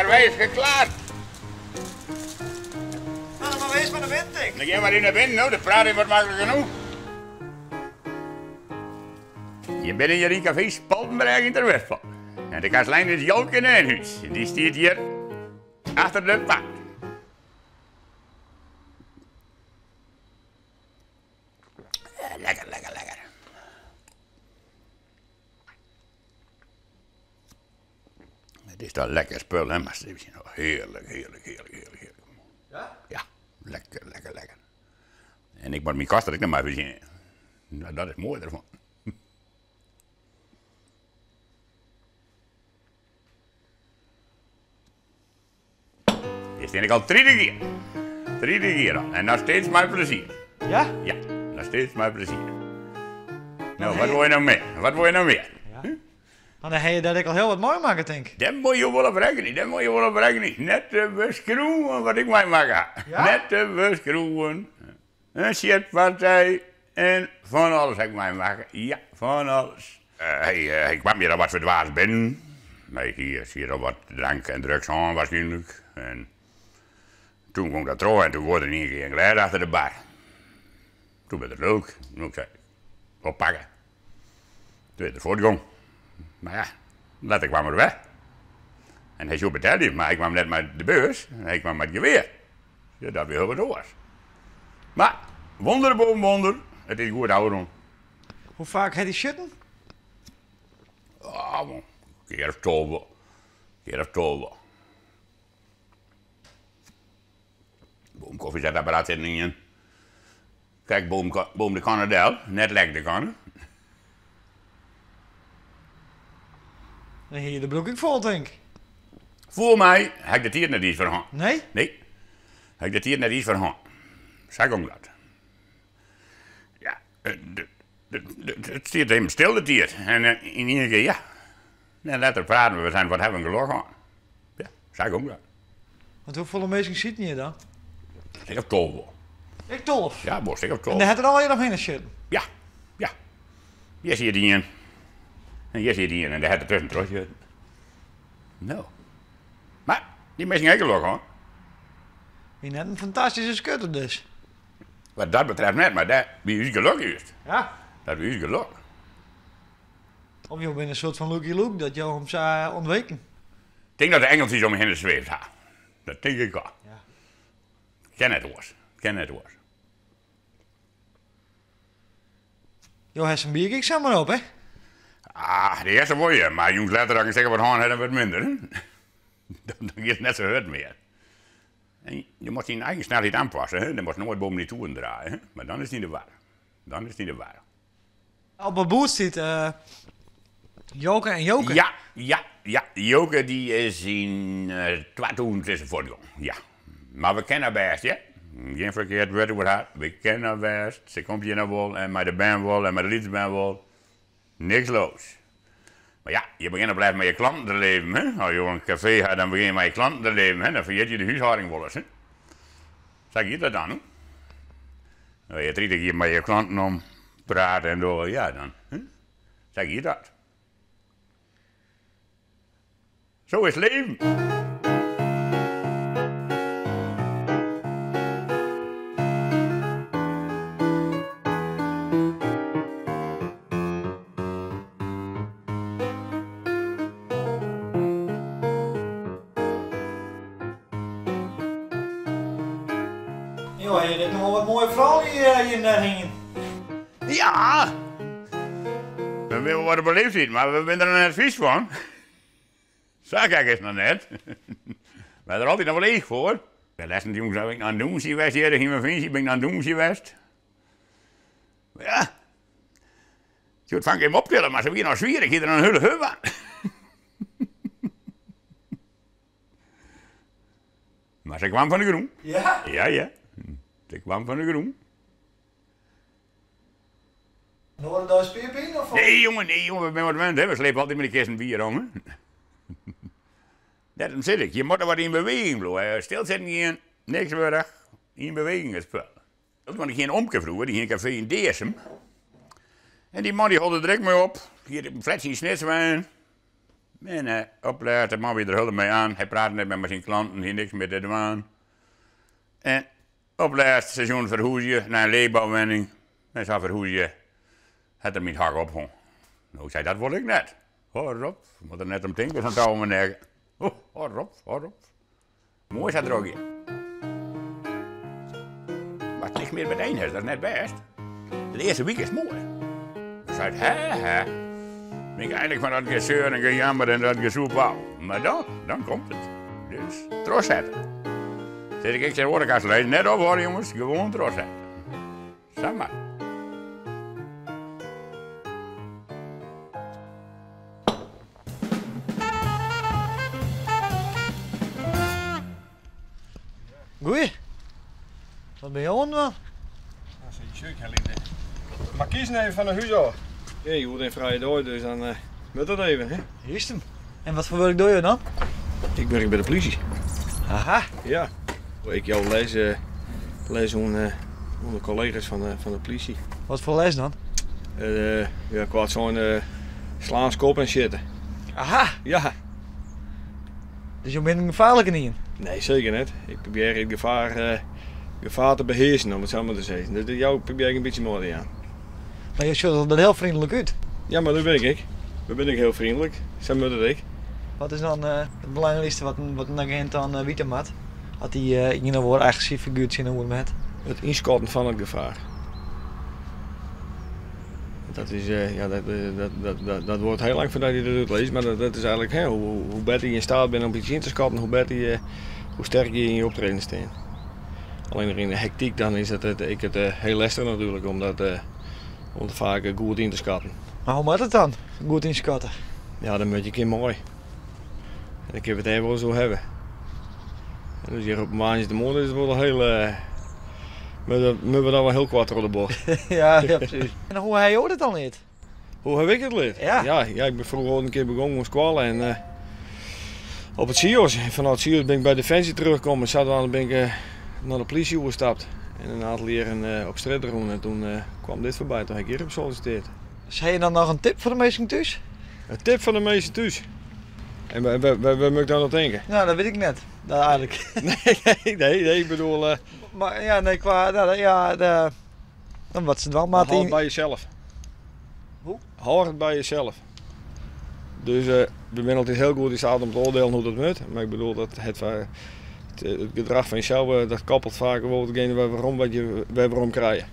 Karwei is geklaard. Nou, dan moatte we earst mar nei binnen, tink. Dan gean mar yn nei binnen, no, dat praat is wat maklik genoch. Je binne hjir yn kafee Spaltenbrêge yn Terwispel. En de kastlein is Jolke Nijnhuis. Dy stiet hjir achter de part. Lekker, lekker, lekker. Het is toch lekker spul, hè, maar heerlijk, heerlijk, heerlijk, heerlijk, heerlijk. Ja? Ja, lekker, lekker, lekker. En ik moet mijn kast er ek nog maar even zien. Nou, dat is mooi ervan. Dit stean ik al 30 jier. 30 jier al. En nog steeds mei plezier. Ja? Ja, nog steeds mei plezier. No, wat wol je no mear? Wat wol je no mear? Ja. Want dan ha je dêr ek al hiel wat meimakke, tink. Dêr moatte je wol op rekkenje, dêr moatte je wol op rekkenje. Net te beskriuwen wat ik meimakke ha. Ja? Net te beskriuwen. In sjitpartij en fan alles ha ik meimakke. Ja, fan alles. Hy kwam hjir al wat ferdwaasd binnen. Hy hie siet al wat drank en drugs hân waarskynlik. En toen gong dat troch en toen goaide er yn ien kear in glês achter de bar. Toen werd er lulk. No, ik sei, oppakke. Toen is er fuortgong. Mar ja, letter kwam er wer. En hy soe betelje, mar hy kwam net mei de beurs, hy kwam mei it gewear. Ja, dat wie hiel wat oars. Mar wonder boven wonder, it is goed ôfrûn. Hoe faak hat hy sjitten? Oh, in kear of 12. Kear of 12. Boven koffiezetapparaat sit ien. Krekt boven de kanne del, net lek de kanne. Dan hie je de broek ek fol, tink. Foar my ha ik de tiid net iens foar hân. Nee? Nee, ha ik de tiid net iens foar hân. Sa gong dat. Ja, it stiet even stil de tiid. En yn ien kear, ja. En letter praten we, we seinen, wat ha we in gelok hân. Ja, sa gong dat. Want hoefolle minsken sieten hjir dan? Stik of 12. Ek 12? Ja, wol stik of 12. En dêr hat er allegear omhinne sitten? Ja, ja. Hjir siet ien. En hjir siet ien en dêr hat er tuskentroch sitten. No. Mar dy minsken ha ek gelok hân. Wie net in fantastyske skutter dus. Wat dat betreft net, mar dat wie ús gelok juist. Ja. Dat wie ús gelok. Of jo binne in soart fan Lucky Luke, dat jo him sa ûntweken. Ik tink dat de engeltsjes om my hinne sweefd ha. Dat tink ik al. Ja. Kin net oars. Kin net oars. Jo ha sa'n bier ek samar op, hè? Ah, de earste wol ja, mar jûns letter as ik in stik of wat hân ha, dan wurdt it minder. Dan giet it net sa hurd mear. En je moatst dyn eigen snelheid oanpasse, hè? Dan moatst noait boven dy toeren draaie, hè? Mar dan is it yn de war. Dan is it yn de war. Op it boerd stiet Joke en Joke. Ja, ja, ja. Joke dy is yn 2000 is se fuortgong, ja. Mar we kenne har bêst, hear. Gjin ferkeard wurd oer har. We kenne har bêst. Se komt hjir noch wol en mei de bern wol en mei de lytse bern wol. Niks los. Mar ja, je begjinne op 't lêst mei je klanten te leven, hè. As jo in kafee ha, dan begjinne je mei je klanten te leven, hè. Dan ferjit je de húshâlding wolris, hè. Sa giet dat dan, hè. As je 30 jier mei je klanten om prate en dogge, ja, dan, hè. Sa giet dat. Zo is het leven. Jo ha hjir ek noch wol wat moaie froulju hjir net hingjen. Ja! We binne wol wat op 'e leeftiid, mar we binne der noch net fys fan. Sa gek is it noch net. We ha der altyd noch wol each foar. De lêsten jûns haw ik nei in dûnsje west hjir, yn myn Vinsje bin ik nei in dûnsje west. Mar ja, soe it fanke him optille, mar se wie noch swier, ik hie der in hiele huf oan. Mar se kwam fan de grûn. Ja? Ja, ja. Se kwam fan de grûn. In oare dei spierpine of? Nee jonge, nee jonge, we binne wat wend hè. We slepe altyd mei de kisten bier om hè. Dêrom sis ik, je moatte wat yn beweging bliuwe. Stilsitten gean, niks wurdich. Yn beweging it spul. Want ik hie in omke froeger, dy hie in kafee yn Dearsum. En dy man dy hold der direkt mei op. Hie in fletsje yn Snits wennen. En op lêst, de man wie der hiel mei aan. Hy praatte net mear mei syn klanten, hie niks mear te dwaan. En op lêst seizoen ferhûzje nei in leechbouwenning. En sa ferhûzje hat er myn hak ophong. No, ik sei, dat wol ik net. Hâld op, moat der net om tinke, sa'n tou om 'e nek. Hâld op, hâld op. Moai sa drok hjir. Wat niks mear meteen is, dat is net bêst. De earste wike is moai. Dan seit hè, hè. Ben ik eindelijk van dat gezeur en gejammer en dat gezoep af. Maar dan, dan komt het. Dus trochsette. Sis ik, ik tsjin oare kastelein, net ophâlde jongens, gewoan trochsette. Sa mar. Goeie. Wat bin jo oan it dwaan? Mar kiezen even fan de hús ôf. Ja, hjoed in frije dei, dus dan uh, moat dat even. Hè? Juist hem. En wat foar wurk dogge jo dan? Ik wurk by de plysje. Aha. Ja. Ik jou les, uh, les oan, uh, oan de kollega's fan de, fan de plysje. Wat foar les dan? Uh, ja, koart sein uh, slaan, skoppen en sjitte. Aha. Ja. Dus jo binne in gefaarlike ien? Nee, seker net. Ik probearje it gefaar, uh, gefaar te behearsen, om it sa mar te sizzen. Dus jou probearje ik in bytsje mei te jaan. Mar jo sjogge der hiel freonlik út. Ja, mar dat bin ik ek. Dat bin ik hiel freonlik. Sa moat it ek. Wat is dan uh, it belangrykste wat in, wat in agint dan uh, witte moat? As hy uh, ien of oar agressyf figuer tsjinoer him hat? It ynskatten fan it gefaar. Dat is, uh, ja, dat, dat, dat, dat, dat duorret hiel lang foardat je dat útlizze, mar dat, dat is eigentlik, hè, hoe, hoe better je yn steat binne om iets yn te skatten, hoe better je, hoe sterker je yn je optreden stean. Allinnich yn de hektyk dan is it, it, ek it, hiel lestich natuerlik om dat, om it faak goed yn te skatten. Mar hoe moat it dan, goed ynskatte? Ja, dan moat je kin moai. En dan kinne we it dêr wolris oer hawwe. En dus hjir op woansdeitemoarn is it wol in hiel, moatte we dan wol hiel koart troch de bocht. ja, ja, presys. En hoe ha jo dat dan leard? Hoe haw ik it leard? Ja. Ja, ja, ik bin froeger al in kear begûn oan skoalle en uh, op it CIOS. En fanôf it CIOS bin ik by Definsje terugkommen. Sadwaande bin ik uh, nei de plysje oerstapt. En in oantal jierren uh, op strjitte rûn en toen uh, kwam dit foarby. Toen ha ik hjir op sollicitearre. Dus ha je dan noch in tip foar de minsken thús? In tip foar de minsken thús? En wêr moat ik dan oan tinke? Nou, dat wit ik net. Dat eigentlik. nee, nee, nee, ik bedoel... Uh, mar ja, nee, kwa... Nou, ja, de, dan wat se dwaan moatte. Hâld it by jesels. Hoe? Hâld it by jesels. Dus uh, we binne altyd hiel goed yn steat om te oardielen hoe't dat moat. Mar ik bedoel, dat het, het, het gedrach fan jesels, dat koppelt faak wol itgene wêrom wat je wer werom krije.